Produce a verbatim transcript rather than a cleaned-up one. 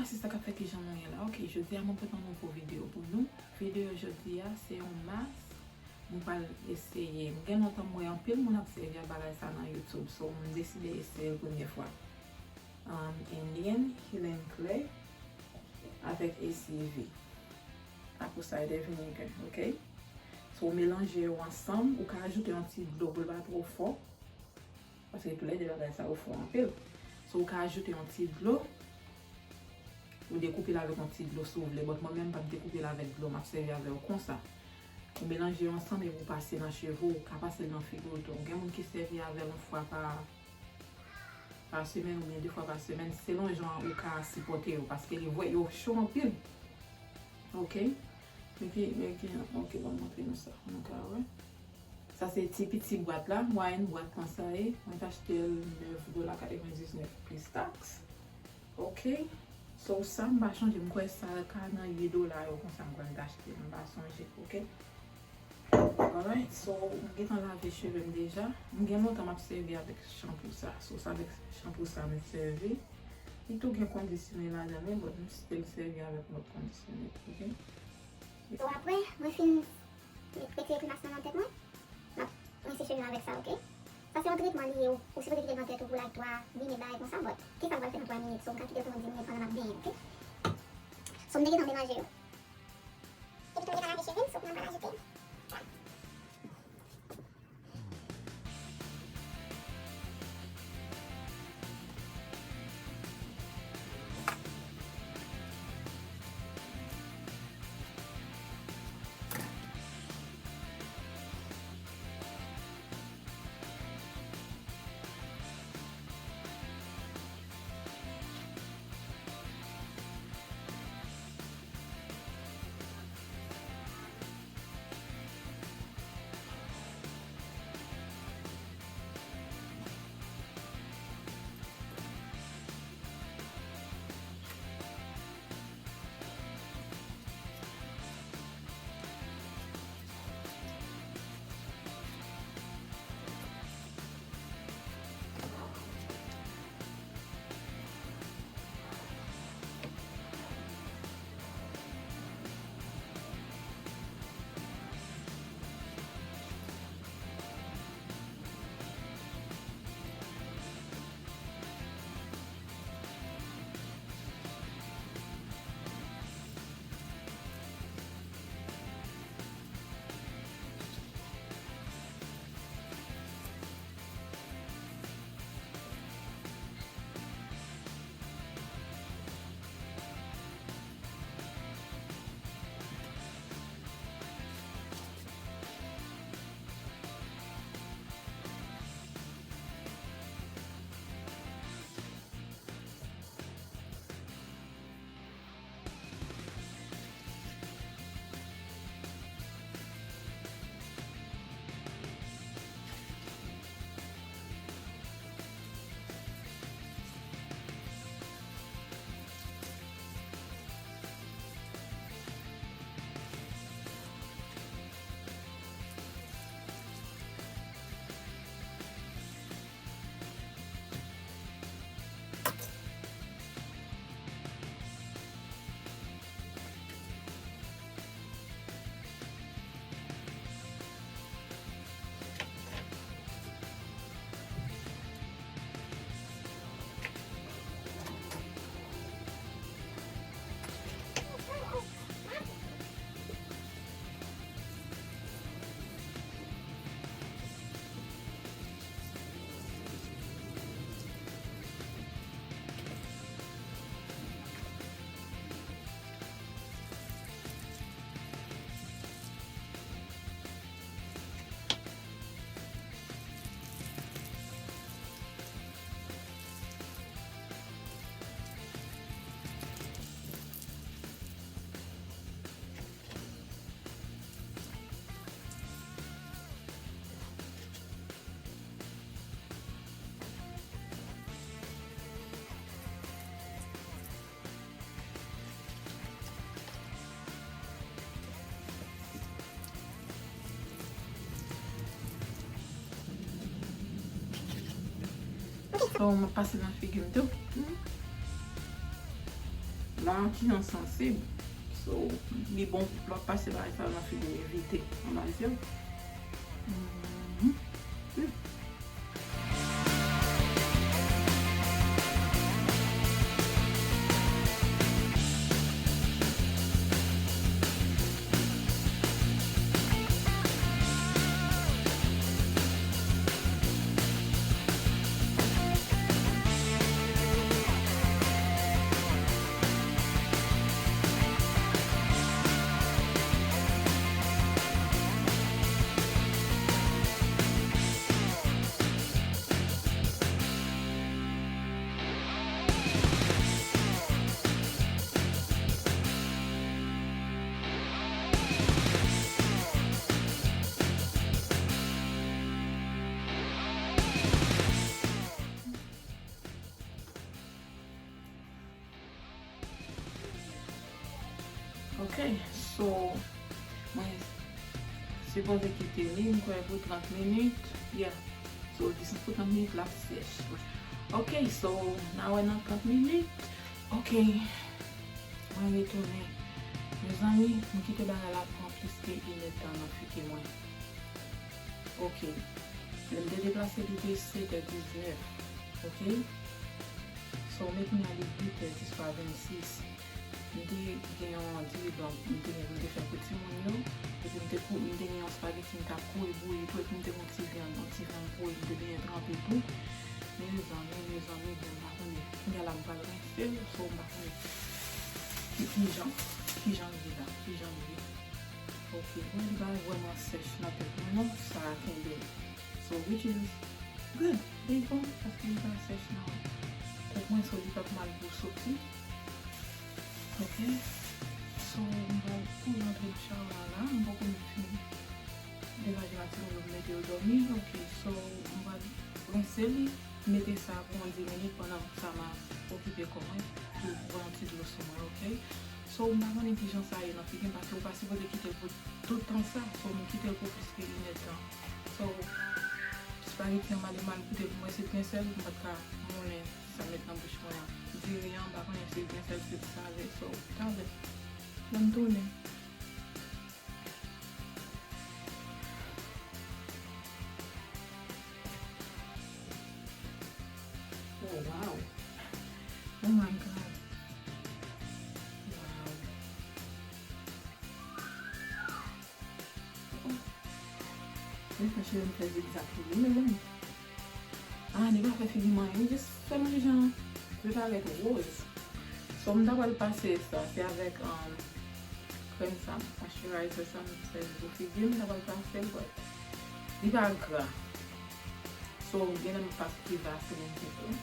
Mèsi sa k ap fè kijan nou ye la. Ok, jodi a mwen pote yon nouvo videyo pou nou. Videyo jodi a se yon mask mwen pral eseye. M gen lontan m wè anpil moun ap sèvi ak bagay sa nan YouTube. So, m deside eseye l premye fwa. Um, Indian Healing Clay avèk A C V. Apple cider vinegar, ok? So, w melanje yo ansanm. Ou ka ajoute yon ti dlo pou l pa twò fò. Paske toulède bagay sa yo fò anpil. So, ou ka ajoute yon ti dlo. Ou dekoupe l avèk yon ti dlo si w vle. But mwen menm, m p ap dekoupe l avèk dlo. M ap sèvi avè l konsa. Ou melanje yo ansanm epi ou pase nan cheve w. Ou ka pase l nan figi w tou. Gen moun ki sèvi avè l yon fwa pa, pa semèn oubyen de fwa pa semèn. Selon jan ou ka sipòte yo. Paske li vre, yo cho anpil. Ok? Men ki, men ki, ok, ban m montre nou sa. Nou ka wè. Sa se ti piti bwat la, mwayèn bwat lan sa ye. Mwen t achte l nèf dola katrevendiznèf plis taks. Ok. So sa m pa chonje, m kwè sa ka nan uit dola yo konsa m kwè m t achte l, m pa sonje, ok. Alright, so m gentan lave cheve m deja. M gen lontan m ap sèvi avèk chanpou sa. So sa avèk chanpou sa m sèvi. Li tou gen kondisyonè ladan l, but m still sèvi avèk lòt kondisyonè, ok. So apre, mwen fin met, retire grimas nan tèt mwen. M ap rense cheve m avèk sa, ok? Sa se yon tretman li ye, ou, ou sipoze kite l nan tèt ou pou like twa minit, bagay konsa, but kisa m pral fè nan twa minit, so m ka kite l pou yon dis minit pandan m ap benyen, ok? So m te gentan melanje yo. Epi tou m gentan lave cheve m, so kounye a m pral ajoute sa. So, m ap pase nan figi m tou. Hmm. La, kijan sansib. So, li bon lè w ap pase bagay sa yo nan figi w, evite anba zye w. Mhm. Ok, so, mwen sipoze kite li, m kwè, pou trant minit. Yeah. So, distans pou trant minit, l ap sèch. Ok, so, n a wè nan trant minit. Ok, mwen retounen. Mezanmi, m kite bagay la pran plis ke inèdtan nan figi mwen. Ok. Lè m te deplase, li te setè diznèf. Ok. So, men kounye a li uitè dis pa vennsis. M te gen yon diri blan, m te gen pou m te fè pou timoun yo. Epi m te kou-, m te gen yon espageti m t ap kouri bouyi tou, epi m te gen yon ti vyann, yon ti vyann poul, m te byen tranpe tou. Mezanmi, mezanmi, m pa konnen. Kounye a la m pral rense l, so m pa konnen ki, kijan, kijan l ye la, kijan l ye. Ok, mwen li pa vrèman sèch nan tèt mwen non, sa a kenbe. So, which is good. Li bon, paske li pa sèch nan tèt mwen, so li p ap mal pou soti. Ok. So, m pral tou rantre nan shower la, m poko menm fin degaje matimoun yo, m mete yo dòmi. Ok, so, m pral rense li, mete sa pou yon dis minit pandan sa m a okipe kò mwen, pou pran yon ti dlo sou mwen, ok? So, m pa konnen kijan sa ye nan figi m, paske ou pa sipoze kite l pou tout tan sa. So, m kite l pou plis ke inèdtan. So, espageti an m ale m al goute pou m wè si t gen sèl, m pa t ka moulen sa m met nan bouch mwen an. Diri an, m pa konnen si t gen sèl, si t sale. So, talè, lè m tounen. Oh, wow. Oh my God. Wow. Oh. Mwen fè cheve m fè zigzag pou li, mezanmi. Ah, li pa fè figi m anyen, li just fè m yon jan, li parèt woz. So, m ta pral pase sa, se avèk, um, krèm sa, moisturizer sa, m sèvi pou figi m, m ta pral pase l, but li pa gra. So, genlè m pase ti vaseline pito.